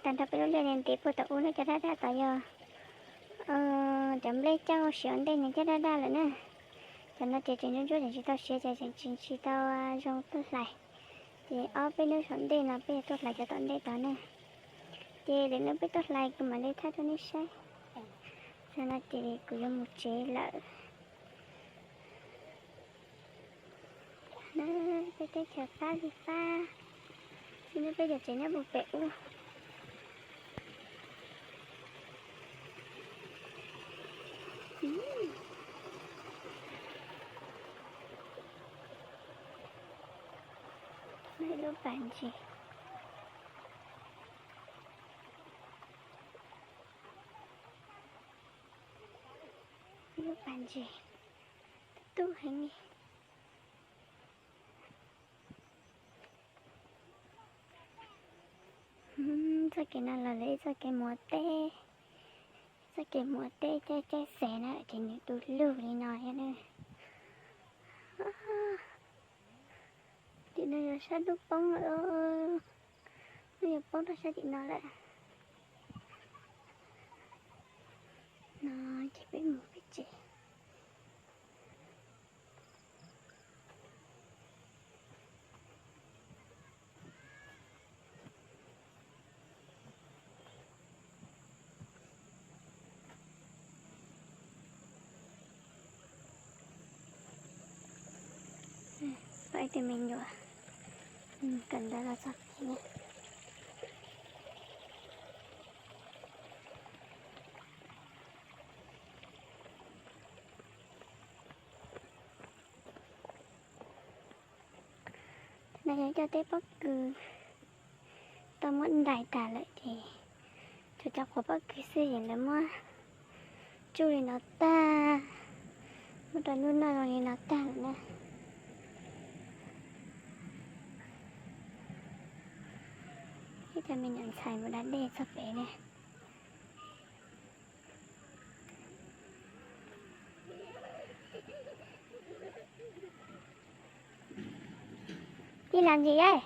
Tag nrho peb lub liaj ntev puag tom ub no cov daj daj tod yog cov nplej cauj siav ua ntej nws caj daj daj lawm na. Cov no ces tseem ntsuab ntsuab tseem tsis tau siav ces tseem tsis tau zoo tuaj hlais. Ces ob peb hnub saum ntej no peb yuav tuaj hlais cov tom ntej tod na. Ces lwm hnub peb tuaj hlais kuv mam li thaij rau nej saib. Tam no ces kuv yuav mus tsev lawm. Peb teb chaws fab li fab, tsis nyob peb cov tsev nyob puag pem ub. Lub pas ntses, lub pas ntses tub heev li. Txoj kev no los lawv ib txoj kev mus ua teb, txoj kev mus ua teb caij caij xes na ces nws du lug li no thiab na. Tim no yog sab hnub poob lawm, hnub yuav poob rau sab tim no lawm. No ces peb mus peb tsev. Pom ib tug me nyuam kawm ntawv los txog pem na. No yog cov teb pob kws tau muab ntais tas lawm ces tshuav cov quav pob kws xwb ces lawv muab tsuj li no tag, muab rau nyuj noj zoo li no tag lawm na. Ib cov me nyuam ntxhais mus da dej txog pem na. Đi làm gì vậy?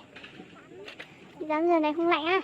Đi tắm giờ này không lạnh á?